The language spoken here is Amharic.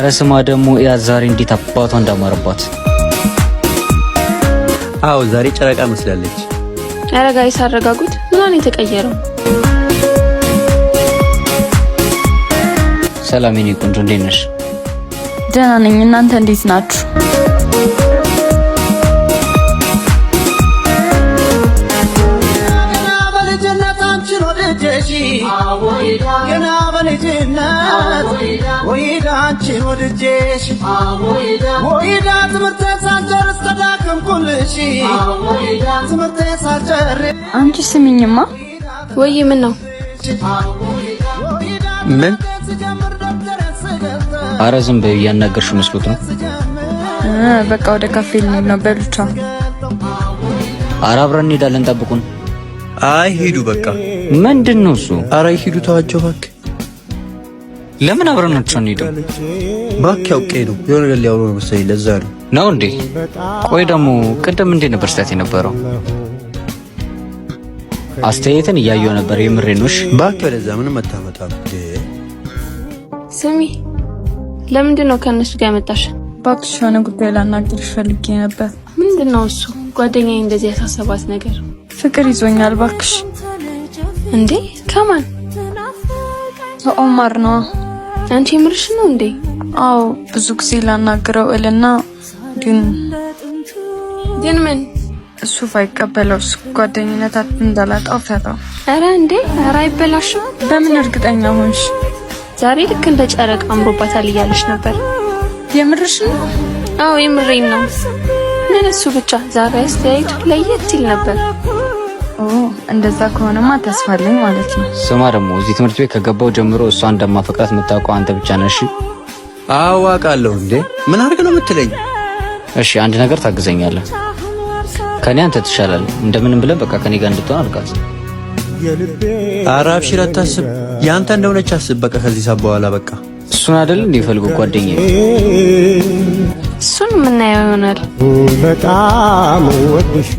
አረ ስማ ደግሞ ያ ዛሬ እንዴት አባቷ እንዳማረባት። አዎ፣ ዛሬ ጨረቃ መስላለች። ኧረ guys አረጋጉት። ምን ነው የተቀየረው? ሰላም የኔ ቆንጆ፣ እንዴት ነሽ? ደህና ነኝ። እናንተ እንዴት ናችሁ? ገና በልጅነት አንቺን ወድጄሽ፣ ገና በልጅነት ወይዳ አንቺን ወድጄሽ፣ ወይዳ ትምህርቴን ሳልጨርስ ተዳከምኩልሽ፣ ትምህርቴን ሳልጨርስ። አንቺ ስሚኝማ። ወይ ምን ነው? ምን? አረ ዝም በይ፣ እያናገርሽው መስሎት ነው። በቃ ወደ ካፌ ልንሄድ ነው። በሉቻ። አረ አብረን እንሄዳለን፣ ጠብቁን። አይ ሂዱ በቃ። ምንድን ነው እሱ? አረ ሂዱ፣ ተዋቸው እባክህ። ለምን አብረናቸው አንሄድም? እባክህ አውቄ ነው፣ የሆነ ነገር ሊያወሩ ነው መሰለኝ፣ ለዛ ነው። ነው እንዴ? ቆይ ደግሞ ቅድም እንዴት ነበር ስታት የነበረው? አስተያየትን እያየው ነበር። የምሬን ነው። እሺ። እባክህ ወደዛ ምንም አታመጣም። ስሚ፣ ለምንድን ነው ከእነሱ ጋር ያመጣሽ? እባክሽ የሆነ ጉዳይ ላናግርሽ ፈልጌ ነበር። ምንድን ነው እሱ? ጓደኛዬ እንደዚህ ያሳሰባት ነገር? ፍቅር ይዞኛል እባክሽ። እንዴ፣ ከማን? ከኦማር ነዋ። አንቺ የምርሽ ነው እንዴ? አዎ፣ ብዙ ጊዜ ላናግረው እልና ግን ግን ምን? እሱ ባይቀበለውስ፣ ጓደኝነታችን እንዳላጣው ፈራው። ኧረ እንዴ፣ ኧረ አይበላሽም። በምን እርግጠኛ ሆንሽ? ዛሬ ልክ እንደ ጨረቃ አምሮባታል እያለች ነበር። የምርሽ ነው? አዎ፣ የምሬን ነው። ምን እሱ ብቻ፣ ዛሬ አስተያየቱ ለየት ይል ነበር። ኦ፣ እንደዛ ከሆነማ ተስፋ አለኝ ማለት ነው። ስማ ደግሞ፣ እዚህ ትምህርት ቤት ከገባው ጀምሮ እሷ እንደማፈቅራት የምታውቀው አንተ ብቻ ነህ። እሺ? አዎ አውቃለሁ። እንዴ፣ ምን አድርግ ነው የምትለኝ? እሺ፣ አንድ ነገር ታግዘኛለህ። ከኔ አንተ ትሻላለህ። እንደምንም ብለን በቃ ከኔ ጋር እንድትሆን አድርጋት። ኧረ አብሽር፣ አታስብ። ያንተ እንደሆነች አስብ። በቃ ከዚህ ሰዓት በኋላ በቃ። እሱን አይደል እንዴ ፈልጎ ጓደኛዬ? እሱን የምናየው ይሆናል። በጣም ወድሽ።